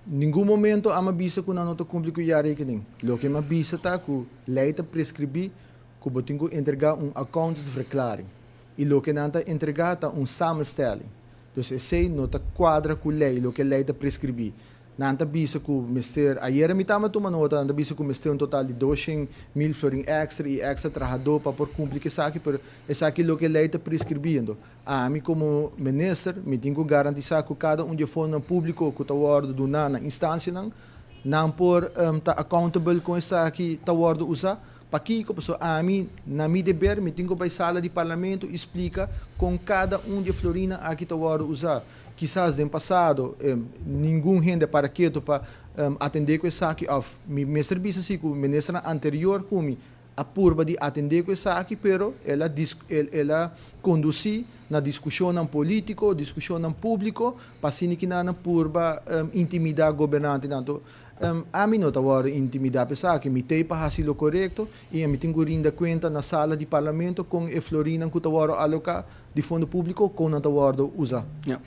Ningun momento ami a bisa ku nan no ta kumpli ku jaarrekening. Loke mi a bisa ta ku lei ta preskribí ku bo tin ku entregá un accountantsverklaring. I loke nan ta entregá ta un samenstelling. Dus esei no ta kuadra ku lei, loke lei ta preskribí. Nan ta bisa ku mester, ayera mi tamba tuma nota, nan ta bisa ku mester un total di 200,000 florin èkstra i èkstra trahadó pa por kumpli ku esaki, pero esaki loke lei ta preskribí. Anto, ami komo minister mi tin ku garantisá ku kada un di e fondonan públiko ku ta wòrdu duná na instansianan, nan por ta accountable kon esaki ta wòrdu usá. Pakiko? Pasobra ami, na mi deber, mi tin ku bai sala di parlamento i splika kon kada un di e florinnan aki ta wòrdu usá. Kisas den pasado ningun hende a para ketu pa atendé ku esaki òf mi mester bisa si ku ministernan anterior ku mi a purba di atendé ku esaki pero el a el a kondusí na diskushonnan polítiko, diskushonnan públiko pa asina ki nan a purba intimidá gobernantenan. Anto ami no ta wòrdu intimidá pa esaki, mi t'ei pa hasi lo korekto i ami tin ku rinda kuenta na sala di parlamento kon e florinnan ku ta wòrdu aloká di fondo públiko kon nan ta wòrdu usá. Ya.